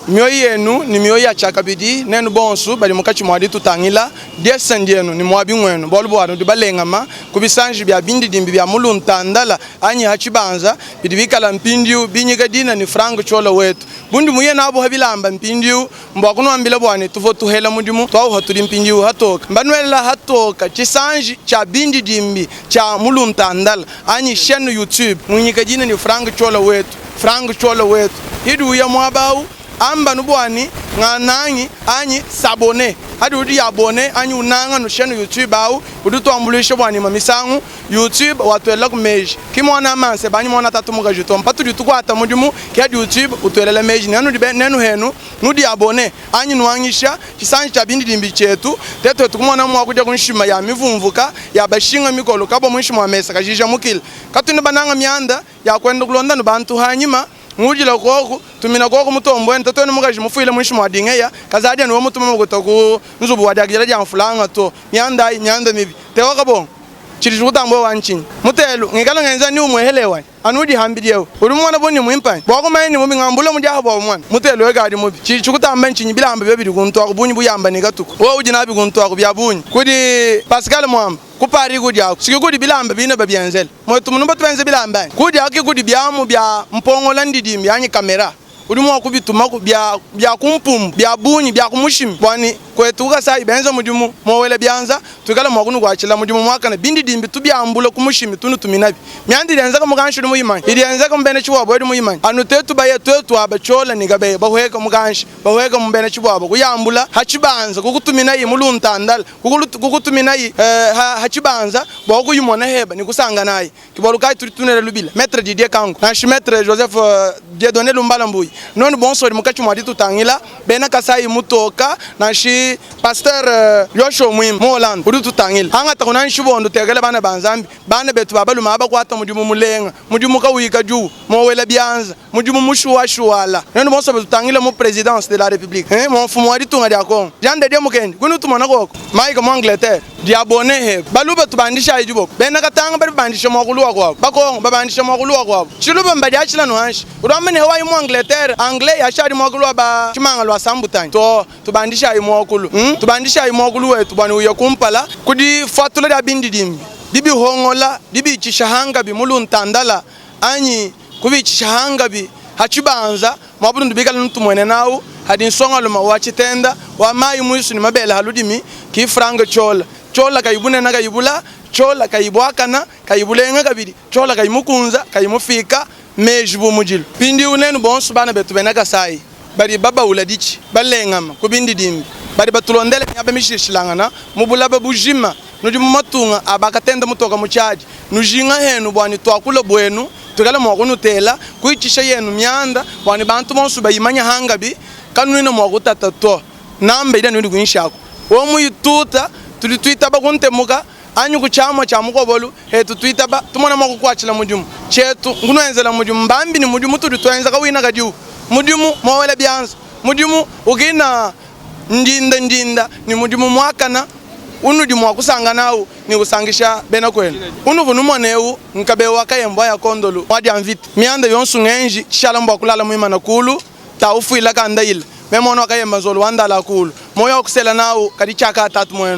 Mioyo yenu ne mioyo ya tshiakabidi, nenu bonsu badi munkatshi mua ditutangila, diesa ndienu ne muabi nguenu, bualu bua nudi balengama ku bisanji bia bindidimbi bia mu luntandala anyi ha tshibanza, bidi bikala mpindiu binyika dina ne Frank Ciola wetu. Bundi muye nabu ha bilamba mpindiu mbua kunuambila bua ne tuvua tuhela mudimu tuauha tudi mpindiu hatoka. Mbanuelela hatoka tshisanji tshia bindidimbi tshia mu luntandala anyi chaine YouTube muinyika dina ne Frank Ciola wetu. Frank Ciola wetu idi uya muaba au amba nu buani nganangi anyi s'abonner adi udi abonner anyi unanga nu chaine YouTube au udi utuambuluisha bua nima misangu YouTube watuelelaku meji ki muana manseba anyi muana tatu mukaji to mpatudi tukuata mudimu ki adi YouTube utuelela meji nenu nenu henu nudi abonner anyi nuangisha tshisanji tshia bindidimbi tshietu te tuetu kumona mua kudia ku nshima ya mivumvuka ya bashinga mikolo kabua muinshi mua mesa kajija mukila katuena bananga mianda ya kuenda kulonda nu bantu hanyima, ngudila koku, tumina koku mutombo wenu, tatuenu mukaji mufuile muinshi mua dingeya, kazadi anu wamutuma makuta ku nzubu wa diakidila dia mfulanga to. Mianda ayi mianda mibi. Tewa kabongo, tshidi tshikutamba wewe ntshinyi? Mutelu, ngikala ngenza ni umuehele wanyi, anu udi hambidi eu. Udi mumona bu ni muimpe anyi? Bua kumanya ni mubi ngambula mudiaha bua umona. Mutelu wewe kadi mubi. Tshidi tshikutamba ntshinyi? Bilamba biobi bidi kuntu aku bungi buyamba ni katuku. Wewe udi nabi kuntu aku bia bungi. Kudi Pascal Muamba, ku Paris kudi aku. Siki kudi bilamba bine babienzela. Muetu munu batu benza bilamba anyi? Kudi aku kudi biamu bia mpongola ndidimbi anyi kamera, udi mua kubitumaku bia bia ku mpumbu bia bungi bia ku mushimi bua ne kuetu ku Kasayi benza mudimu mowela bianza tuikale mua kunukuatshila mudimu muakane. Bindidimbi tubiambula ku mushimi tunutuminabi. Mianda idi yenzeka mukanshi udi muyimanye, idi yenzeka mu bena tshibuabua udi muyimanye. Anu tuetu baye tuetu aba tshiola ne kabeya bahueka mukanshi bahueka mu bena tshibuabua kuyambula ha tshibanza kukutuminayi mu luntandala. Kukutuminayi ha tshibanza bua kuyimona heba ne kusanganayi. Ke bualu kayi tudi tunela lubila Maitre Didier Kanku nansha Maitre Joseph Dieudonne Lumbala Mbuyi, nuenu bonso badi munkatshi mua ditutangila, bena Kasayi Mutoka nansha Pasteur Joshua Muimba mu Hollande udi ututangila. Angataku nansha bondo utekela bana ba Nzambi, bana betu ba balume aba bakuata mudimu mulenga, mudimu kawuyi kadiuwu, mowela bianza. Mudimu mushuwashuwala. Nuenu bonso batutangila mu presidence de la republique hein, mua mfumu wa ditunga dia Congo Jean de Dieu Mukendi kuni utumona koko Mike mu Angleterre diabone he baluba tubandishayi diboko bena Katanga badi babandisha muakulu wa kuabu bakongo babandisha muakulu wa kuabu tshiluba mbadiatshila nu hanshi udi wamba ne hawayi mu Angleterre anglais yashadi muakulu wa ba tshimanga lua sambutanyi to tubandishayi muakulu hmm? Tubandishayi muakulu wetu bua ne uye kumpala kudi fuatula dia bindidimbi dibihongola dibitshisha hangabi mu luntandala anyi Kubitshisha hangabi ha tshibanza mua bundu bikala nutumuene nawu hadi nsongaluma wa tshitenda wa mayi muisu ne mabele ha ludimi ki Frank Ciola. Ciola kayi bunena kayi bula, Ciola kayi buakana kayi bulenga kabidi, Ciola kayi mukunza kayi mufika, meji bu mudilu. Mpindiu nenu bonso bana betu bena Kasayi badi babaula ditshi balengama ku bindidimbi badi batulondela miaba mishilashilangana mu bulaba bujima Nudi mu matunga a bakatenda mutoka mu tshiadi, nujinga henu bua ne tuakula buenu, tuikale mua kunutela, kuitshisha yenu mianda, bua ne bantu bonso bayimanya hangabi, kanuena mua kutata to. Namba idi anu idi kuinshi aku. Wewe muyituta, tudi tuitaba kuntemuka, anyi ku tshiamua tshia mukobolu, hetu tuitaba, tumona mua kukuatshila mudimu. Tshietu nkunuenzela mudimu. Mbambi ne mudimu utudi tuenza kawina kadiwu. Mudimu mowela bianza, mudimu ukina ndinda ndinda ne mudimu muakana unudi mua kusanga nawu ne usankisha bena kuenu. Unuvua numona eu nkabewu wa kayembu aya kondolu wa dia mvita mianda yonsu ngenji tshishala mbua kulala muimana kulu ta ufuila kandayila meme ono wa kayemba nzolu wa ndala kulu moyo wa kusela nawu kadi tshiaka tatu muenu.